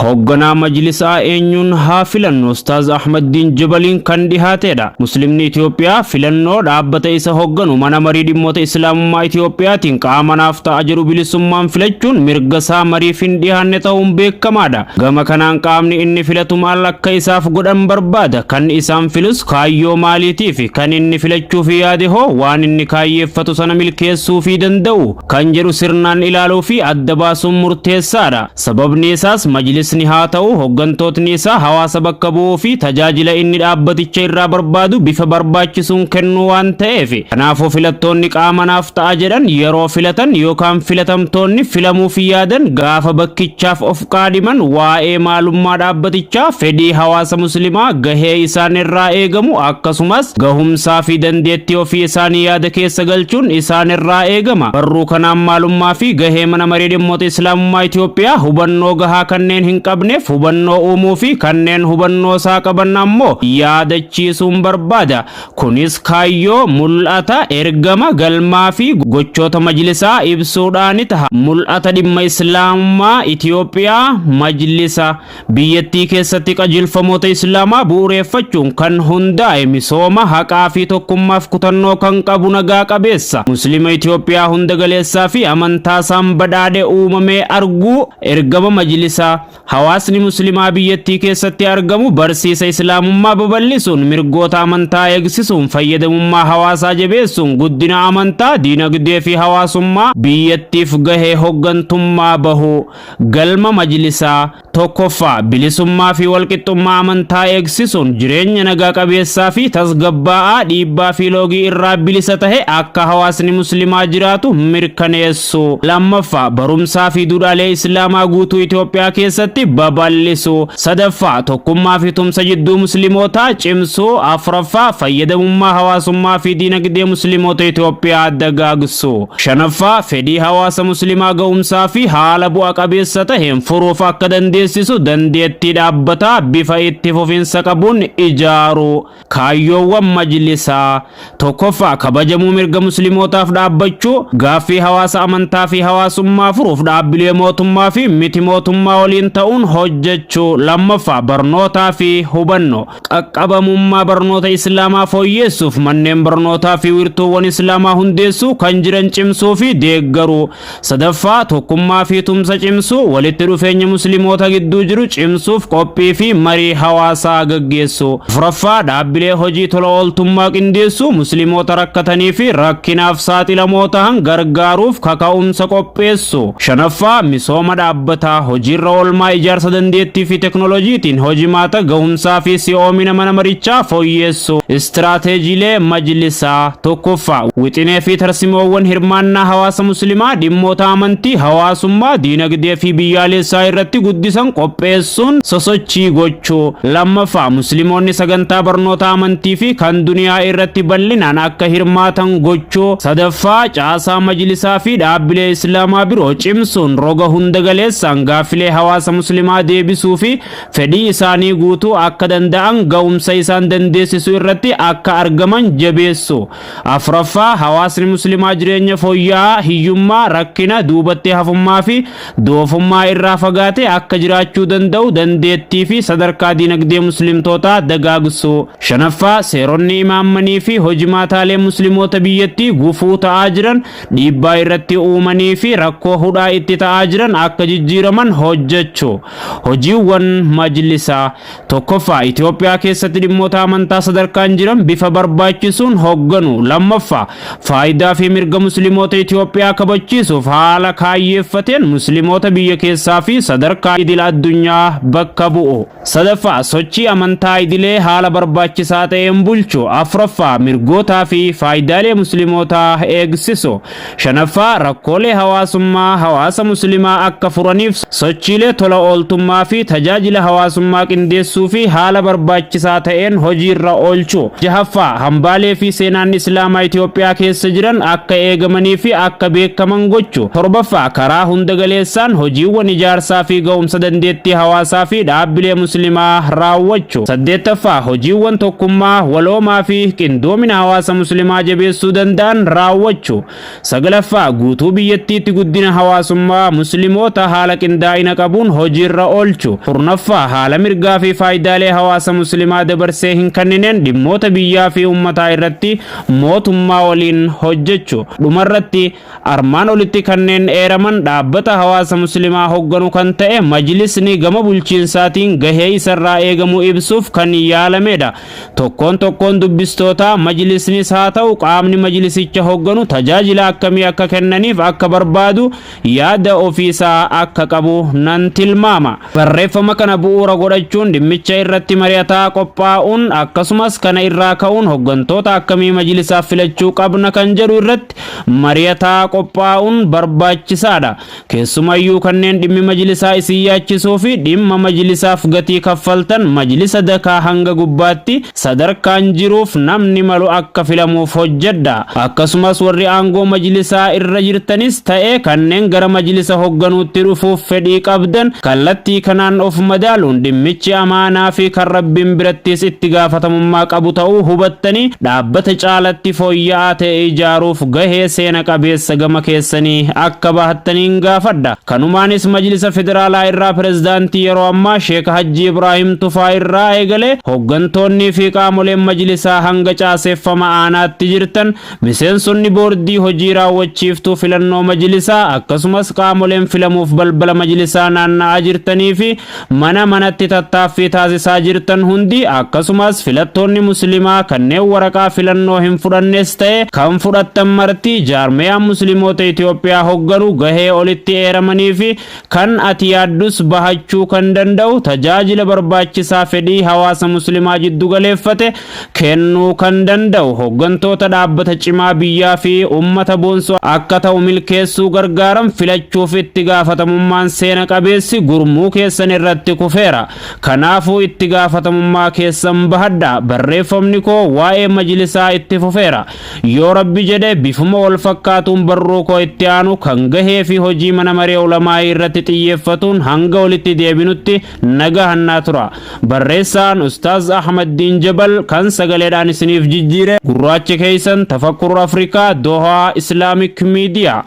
Hogganaa Majlisaa eenyuun haa filannu Ustaaz Ahmaddiin Jabaliin kan dhihaateedha. Muslimni Itoophiyaa filannoo dhaabbata isa hogganu mana marii dhimmoota Islaamummaa Itoophiyaatiin qaama naaf ta'a jedhu bilisummaan filachuun mirga isaa mariif hin dhihaanne ta'uun beekamaadha. Gama kanaan qaamni inni filatu maal akka isaaf godhan barbaada? Kan isaan filus kaayyoo maaliitiif? Kan inni filachuuf yaade hoo waan inni kaayyeeffatu sana milkeessuufii danda'u? Kan jedhu sirnaan ilaaluu fi adda baasuun murteessaadha. Sababni isaas majlisni haa ta'u hoggantootni isaa hawaasa bakka bu'uu fi tajaajila inni dhaabbaticha irraa barbaadu bifa barbaachisuun kennuu waan ta'eef. Kanaafuu filattoonni qaama naaf ta'a jedhan yeroo filatan yookaan filatamtoonni filamuuf yaadan gaafa bakkichaaf of qaadhiman waa'ee maalummaa dhaabbatichaa, fedhii hawaasa muslimaa, gahee isaan irraa eegamu akkasumas gahumsaa fi dandeettii ofii isaanii yaada keessa galchuun isaan irraa eegama. Barruu kanaan maalummaa fi gahee mana marii dhimmoota Islaamummaa Itoophiyaa hubannoo gahaa kanneen hin qabneef hubannoo uumuu fi kanneen hubannoo isaa qaban ammoo yaadachiisuun barbaada. Kunis kaayyoo, mul'ata, ergama, galmaa fi gochoota majlisaa ibsuudhaani taha. Mul'ata dhimma Islaamummaa Itoophiyaa Majlisa biyyattii keessatti qajeelfamoota Islaamaa bu'uureeffachuun kan hundaa'e misooma haqaa fi tokkummaaf kutannoo kan qabu nagaa qabeessa Muslima Itoophiyaa hunda galeessaa fi amantaa isaan badhaadhe uumamee arguu ergama majlisaa. Hawaasni Muslimaa biyyattii keessatti argamu barsiisa Islaamummaa babal'isuun, mirgoota amantaa eegsisuun, fayyadamummaa hawaasaa jabeessuun, guddina amantaa, diinagdee fi hawaasummaa biyyattiif gahee hoggantummaa bahu. Galma majlisaa. Tokkoffaa, bilisummaa fi walqixxummaa amantaa eegsisuun jireenya nagaa qabeessaa fi tasgabbaa'aa dhiibbaa fi loogii irraa bilisa tahe akka hawaasni Muslimaa jiraatu mirkaneessu. Lammaffaa, barumsaa fi duudhaalee Islaamaa guutuu Itoophiyaa keessatti babal'isu. Sadaffaa, tokkummaa fi tumsa jidduu Muslimootaa cimsuu. Afuraffaa, fayyadamummaa hawaasummaa fi diinagdee Musliimoota Itoophiyaa dagaagsu. Shanaffaa, fedhii hawaasa Muslimaa ga'umsaa fi haala bu'a qabeessa taheen furuuf akka dandeessisu dandeettii dhaabbataa bifa itti fufinsa qabuun ijaaruu. Kaayyoowwan majlisaa. Tokkoffaa, kabajamuu mirga Muslimootaaf dhaabbachuu, gaaffii hawaasa amantaa fi hawaasummaa furuuf dhaabbilee mootummaa fi miti mootummaa waliin ta'uun hojjechuu. Lammaffaa, barnootaa fi hubannoo qaqqabamummaa barnoota Islaamaa fooyyeessuuf manneen barnootaa fi wiirtuuwwan Islaamaa hundeessuu, kan jiran cimsuu fi deeggaruu. Sadaffaa, tokkummaa fi tumsa cimsuu, walitti dhufeenya Musliimoota gidduu jiru cimsuuf qophii fi marii hawaasaa gaggeessuu. Afuraffaa, dhaabbilee hojii tola ooltummaa qindeessuu, Musliimoota rakkatanii fi rakkinaaf saaxilamoo tahan gargaaruuf kaka'umsa qopheessu. Shanaffaa, misooma dhaabbataa, hojiirra oolmaa ijaarsa dandeettii fi teknooloojiitiin hojimaata gahumsaa fi si'oomina mana marichaa fooyyeessu. Istiraateejiilee majlisaa. Tokkoffaa, wixinee fi tarsimoowwan hirmaannaa hawaasa Muslimaa dhimmoota amantii, hawaasummaa, diinagdee fi biyyaalessaa irratti guddisan qopheessuun sosochii gochuu. Lammaffaa, Muslimoonni sagantaa barnoota amantii fi kan duniyaa irratti bal'inaan akka hirmaatan gochuu. Sadaffaa, caasaa majlisaa fi dhaabbilee Islaamaa biroo cimsuun roga hunda galeessaan gaaffilee hawaasa Muslimaa deebisuu fi fedhii isaanii guutuu akka danda'an ga'umsa isaan dandeessisu irratti akka argaman jabeessu. Afuraffaa, hawaasni Muslimaa jireenya fooyya'aa hiyyummaa, rakkina, duubatti hafummaa fi doofummaa irraa fagaatee akka jiraachuu danda'u dandeettii fi sadarkaa diinagdee Muslimtootaa dagaagsu. Shanaffaa, seeronni imaammanii fi hojimaataalee Muslimoota biyyattii gufuu ta'aa jiran, dhiibbaa irratti uumanii fi rakkoo hudhaa itti ta'aa jiran akka jijjiiraman hojjechu. Hojiiwwan majlisaa. Tokkoffaa, Itoophiyaa keessatti dhimmoota amantaa sadarkaan jiran bifa barbaachisuun hogganu. Lammaffaa, faayidaa fi mirga Muslimoota Itoophiyaa kabachiisuuf haala kaayyeeffateen Muslimoota biyya keessaa fi sadarkaa idil addunyaa bakka bu'u. Sadaffaa, sochii amantaa idilee haala barbaachisaa ta'een bulchu. Afuraffaa, mirgootaa fi faayidaalee Muslimootaa eegsisu. Shanaffaa, rakkoolee hawaasummaa hawaasa Muslimaa akka furaniif sochiilee tola ooltummaa fi tajaajila hawaasummaa qindeessuu fi haala barbaachisaa ta'een hojiirra oolchu. Jahaffaa, hambaalee fi seenaan Islaamaa Itoophiyaa keessa jiran akka eegamanii fi akka beekaman gochu. Torbaffaa, karaa hunda galeessaan hojiiwwan ijaarsaa fi ga'umsa dandeettii hawaasaa fi dhaabbilee Muslimaa raawwachu. 8ffaa, Hojiiwwan tokkummaa, waloomaa fi qindoomina hawaasa Muslimaa jabeessuu danda'an raawwachu. 9ffaa, Guutuu biyyattiitti guddina hawaasummaa Muslimoota haala qindaa'ina qabuun hojiirra oolchu. 10ffaa, Haala mirgaa fi faayidaalee hawaasa Muslimaa dabarsee hin kannineen dhimmoota biyyaa fi ummataa irratti mootummaa waliin hojjechu. Dhumarratti, armaan olitti kanneen eeraman dhaabbata hawaasa Muslimaa hogganu kan ta'e Majlisni gama bulchiinsaatiin gahee isarraa eegamu ibsuuf kan yaalameedha. Tokkoon tokkoon dubbistootaa Majlisnis haa ta'u qaamni Majlisicha hogganu tajaajila akkamii akka kennaniif akka barbaadu yaada ofiisaa akka qabu nan tilmaama. Barreeffama kana bu'uura godhachuun dhimmicha irratti mari'ataa qophaa'uun akkasumas kana irraa ka'uun hoggantoota akkamii majlisaaf filachuu qabna kan jedhu irratti mari'ataa qophaa'uun barbaachisaadha. Keessumayyuu kanneen dhimmi majlisaa isin yaachisuu fi dhimma majlisaaf gatii kaffaltan majlisa dakaa hanga gubbaatti sadarkaan jiruuf namni malu akka filamuuf hojjedha. Akkasumas warri aangoo majlisaa irra jirtanis ta'e kanneen gara majlisa hogganuutti dhufuuf fedhii qabdan kallattii kanaan of madaaluun dhimmichi amaanaa fi kan Rabbiin birattis itti gaafatamummaa qabu ta'uu hubattanii dhaabbata caalatti fooyya'aa ta'e ijaaruuf gahee seena qabeessa gama keessanii akka bahattaniin gaafadha. Kanumaanis Majlisa Federaalaa irraa Pirezidaantii yeroo ammaa Sheek Hajjii Ibraahim Tufaa irraa eegalee hoggantoonnii fi qaamoleen Majlisaa hanga caaseeffama aanaatti jirtan, miseensonni boordii hojii raawwachiiftuu filannoo Majlisaa akkasumas qaamoleen filamuuf balbala Majlisaa naanna'aa jirtanii fi mana manatti tattaaffii taasisaa jirtan hundi akkasumas filattoonni Muslimaa kanneen waraqaa filannoo hin fudhannes ta'e kan fudhattan marti jaarmeyaan Muslimoota Itoophiyaa hogganu gahee olitti eeramanii fi kan ati yaaddus bahachuu kan danda'u tajaajila barbaachisaa fedhii hawaasa Muslimaa jiddu galeeffate kennuu kan danda'u hoggantoota dhaabbata cimaa biyyaa fi ummata boonsu akka ta'u milkeessuu gargaaran filachuuf itti gaafatamummaan seena qabeessi gurmuu keessan irratti kufeera. Kanaafuu itti gaafatamummaa keessan bahadha. Barreeffamni koo waa'ee majlisaa itti fufeera. Yoo Rabbi jedhe bifuma wal fakkaatuun barruu koo itti aanu kan gahee fi hojii mana maree ulamaa'ii irratti xiyyeeffatuun hanga walitti deebinutti nagahan naa tura. Barreessaan Ustaaz Ahmaddiin Jabal kan sagaleedhaan isiniif jijjiire gurraachi keessan Tafakkur Afrikaa Dohaa Islamic Media.